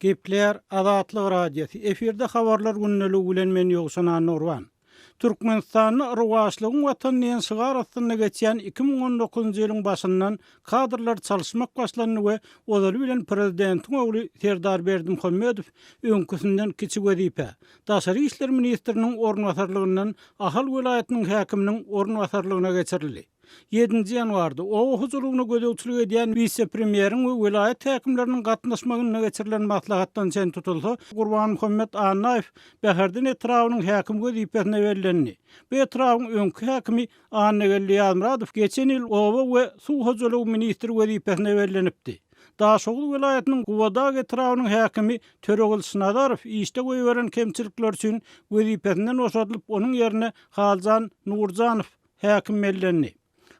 Gepleýär Azatlyk Radiosy, efirde Habarlar gündeligi bilen men Ýowşan Annagurban. Türkmenistanda Rowaçlygyň Watany diýen şygar astynda geçýän 2019-njy ýylyň başyndan kadrlary çalyşmak başlandy we ozaly bilen prezidentiň ogly Serdar Berdimuhamedow öňküsinden kiçi wezipä, daşary işler ministriniň orunbasarlygyndan Ahal welaýatynyň häkiminiň orunbasarlygyna geçirildi. Ýedinji ýanwarda oba hojalygyna gözegçilik edýän wise-premýeriň we welaýat häkimleriniň gatnaşmagynda geçirilen maslahatdan çen tutulsa, Gurbanmuhammet Annaýew Bäherden etrabynyň häkimi wezipesine bellendi. Bu etrabyň öňki häkimi Annageldi Ýazmyradow geçen ýyl oba we suw hojalygy ministri wezipesine bellenipdi. Daşoguz welaýatynyň Gubadag etrabynyň häkimi Töregylyç Nazarow işde goýberen kemçilikleri üçin wezipesinden boşadylyp, onuň ýerine Haljan Nurjanow häkim bellendi.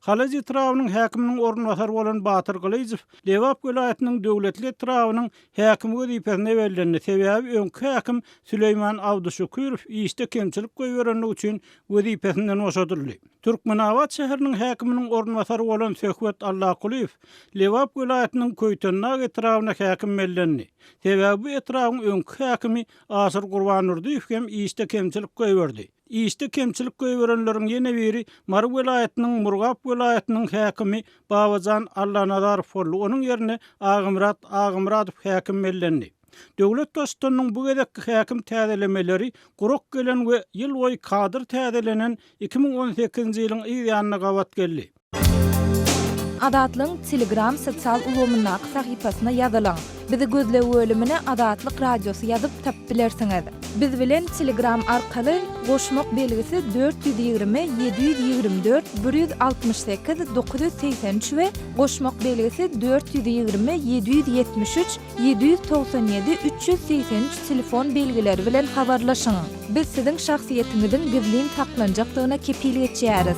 Halaç etrabynyň häkiminiň orunbasary bolan Batyr Gylyjow Lebap welaýatynyň Döwletli etrabynyň häkimi wezipesine bellendi, sebäbi öňki häkim Süleýman Abduşükürow işde kemçilik goýberenligi üçin wezipesinden boşadyldy. Türkmenabat şäheriniň häkiminiň orunbasary bolan Söhbet Allakulyýew Lebap welaýatynyň Köýtendag etrabyna häkim bellendi. Sebäbi bu etrabyň öňki häkimi Aşyr Gurbandurdyýew hem işde kemçilik goýberdi. Işde kemçilik goýberenleriň ýene biri Mary welaýatynyň Murgap welaýatynyň häkimi Babajan Allanazarow boldy, onuň ýerine Agamyrat Agamyradow häkim bellendi. Döwlet Baştutanynyň bu gezekki häkim täzelemeleri gurak gelen we ýyl boýy kadr täzelenen 2018-nji ýylyň yz ýanyna gabat geldi. Azatlygyň Telegram sosial ulgamyndaky sahypasyna ýazylyň. Bizi gözleg bölümine Azatlyk Radiosy ýazyp tapyp bilersiňiz. Biz bilen Telegram arkaly goşmak belgisi 420 724 168 983 we goşmak belgisi 420 773 797 383 telefon belgileri bilen habarlaşyň. Biz siziň şahsyýetiňiziň gizlin saklanjakdygyna kepil geçýäris.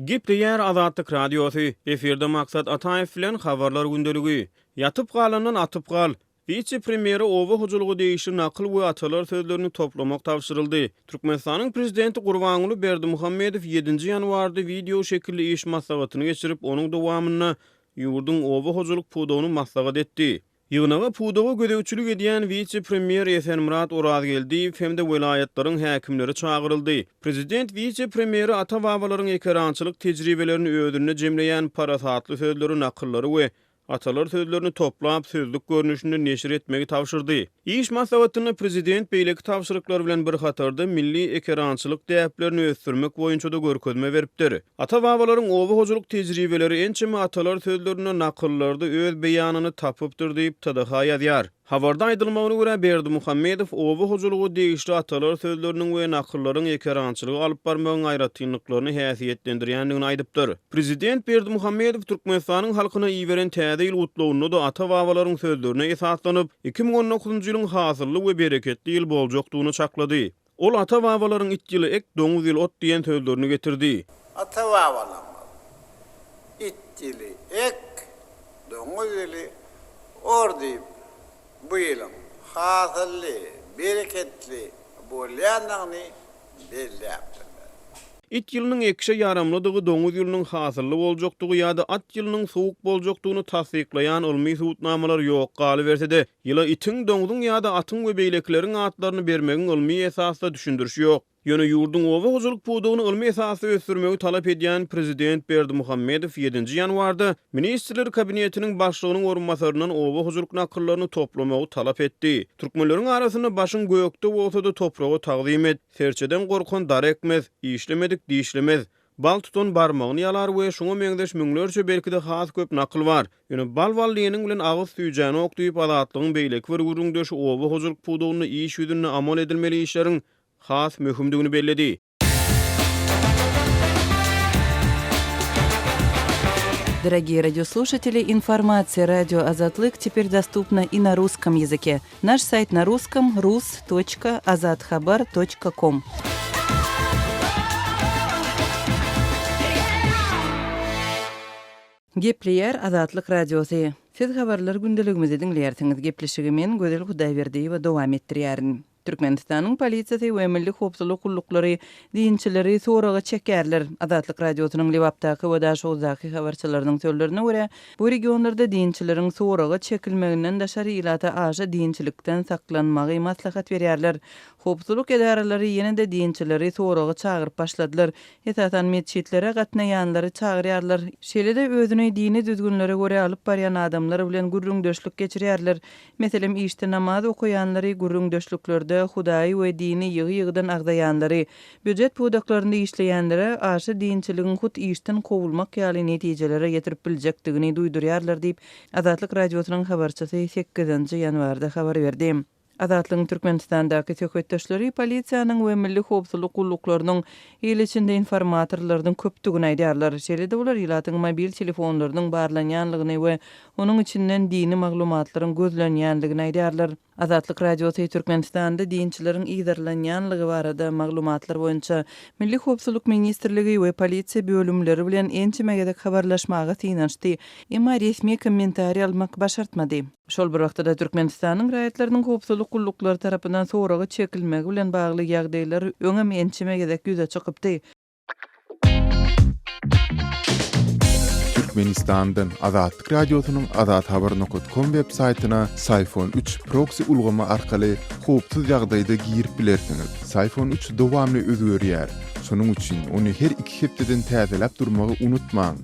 Gepleýär Azatlyk Radiosy, efirde Maksat Ataýew bilen Habarlar gündeligi. Ýatyp galandan atyp gal. Wise-premýere oba hojalyga degişli nakyl we atalar sözlerini toplamak tabşyryldy. Türkmenistanyň Prezidenti Gurbanguly Berdimuhamedow ýedinji ýanwarda wideo şekilli iş maslahatyny geçirip, onuň dowamynda ýurduň oba hojalyk pudagyny maslahat etdi. Ýygnaga pudaga gözegçilik edýän wise-premýer Esenmyrat Orazgeldiýew hem-de welaýatlaryň häkimleri çagyryldy. Prezident wise-premýere ata-babalaryň ekerançylyk tejribelerini özünde jemleýän parasatly sözleri, nakyllary we atalar sözlerini toplap, sözlük görnüşinde neşir etmegi tabşyrdy. Iş maslahatynda prezident beýleki tabşyryklar bilen bir hatarda, milli ekerançylyk däplerini ösdürmek boýunça-da görkezme beripdir. Ata-babalaryň oba hojalyk tejribeleri ençeme atalar sözlerinde, nakyllarda öz beýanyny tapypdyr diýip, TDH ýazýar. Habarda aýdylmagyna görä, Berdimuhamedow oba hojalyga degişli atalar sözleriniň we nakyllaryň ekerançylygy alyp barmagyň aýratynlyklaryny häsiýetlendirýändigini aýdypdyr. Prezident Berdimuhamedow Türkmenistanyň halkyna iberen Täze ýyl gutlagynda-da ata-babalaryň sözlerine esaslanyp, 2019-njy ýylyň hasylly we bereketli ýyl boljakdygyny çaklady. Ol ata-babalaryň It ýyly ek, doňuz ýyly ot diýen sözlerini getirdi. Ata-babalarymyz It ýyly ek, doňuz ýyly or diýip, bu ýylyň hasylly, bereketli bolýandygyny belläpdirler. It ýylynyň ekişe ýaramlydygy, doňuz ýylynyň hasylly boljakdygy ýa-da at ýylynyň sowuk boljakdygyny tassyklaýan ylmy subutnamalar ýok. Galyberse-de, ýyla itiň, doňzuň ýa-da atyň we beýlekileriň atlaryny bermegiň ylmy esasda düşündirişi ýok. Ýöne ýurduň oba hojalyk pudagyny ylmy esasda ösdürmegi talap edýän prezident Berdimuhamedow ýedinji ýanwarda Ministrler Kabinetiniň başlygynyň orunbasaryndan oba hojalyk nakyllaryny toplamagy talap etdi. Türkmenleriň arasynda Başyň gökde bolsa-da topraga tagzym et, Serçeden gorkan dar ekmez, işlemedik dişlemez, Bal tutan barmagyny ýalar we şuňa meňzeş müňlerçe belki-de has köp nakyl bar. Ýöne bal-bal diýeniň bilen agyz süýjänok diýip Azatlygyň beýleki bir gürrüňdeşi oba hojalyk pudagynda iş ýüzünde amal edilmeli işleriň has möhümdigini belledi. Дорогие радиослушатели, информация радио Азатлык теперь доступна и на русском языке. Наш сайт на русском rus.azathabar.com. Gepleýär Azatlyk Radiosy. Siz habarlar gündeligimizi diňleýärsiňiz. Gepleşigi men, Gözel Hudaýberdiýewa dowam etdirýärin. Türkmenistanyň polisiýasy we milli howpsuzlyk gulluklary dinçileri soraga çekýärler. Azatlyk Radiosynyň Lebapdaky we Daşoguzdaky habarçylarynyň sözlerine görä, bu regionlarda dinçileriň soraga çekilmeginden daşary ilata aşa dinçilikden saklanmagy maslahat berýärler. Howpsuzlyk edaralary ýene-de dinçileri soraga çagyryp başladylar. Esasan metjitlere gatnaýanlary çagyrýarlar. Şeýle-de özüni dini düzgünlere görä alyp barýan adamlar bilen gürrüňdeşlik geçirýärler. Meselem, işde namaz okaýanlary, gürrüňdeşliklerde Hudaýy we dini ýygy-ýygydan agzaýanlary, býujet pudaklarynda işleýänlere aşa dinçiligiň hut işden kowulmak ýaly netijelere getirip biljekdigini duýdurýarlar diýip, Azatlyk Radiosynyň habarçysy sekizinji ýanwarda habar berdi. Azatlygyň Türkmenistandaky söhbetdeşleri polisiýanyň we milli howpsuzlyk gulluklarynyň il içinde informatorlarynyň köpdügini aýdýarlar. Şeýle-de olar ilatyň mobil telefonlarynyň barlanýanlygyny we onuň içinden dini maglumatlaryň gözlenýändigini aýdýarlar. Azatlyk Radiosy Türkmenistanda dinçileriň yzarlanýanlygy barada maglumatlar boýunça Milli howpsuzlyk ministrligi we polisiýa bölümleri bilen ençeme gezek habarlaşmaga synanyşdy, emma resmi kommentariý almak başartmady. Şol bir wagtda-da Türkmenistanyň raýatlarynyň howpsuzlyk gulluklary tarapyndan soraga çekilmegi bilen bagly ýagdaýlar öňem ençeme gezek ýüze çykypdy. Türkmenistandan Azatlyk Radiosynyň azathabar nokat kom web saýtyna Syfon 3 proksi ulgamy arkaly howpsuz ýagdaýda girip bilersiňiz. Syfon 3 dowamly özgerýär. Şonuň üçin ony her iki hepdeden täzeläp durmagy unutmaň.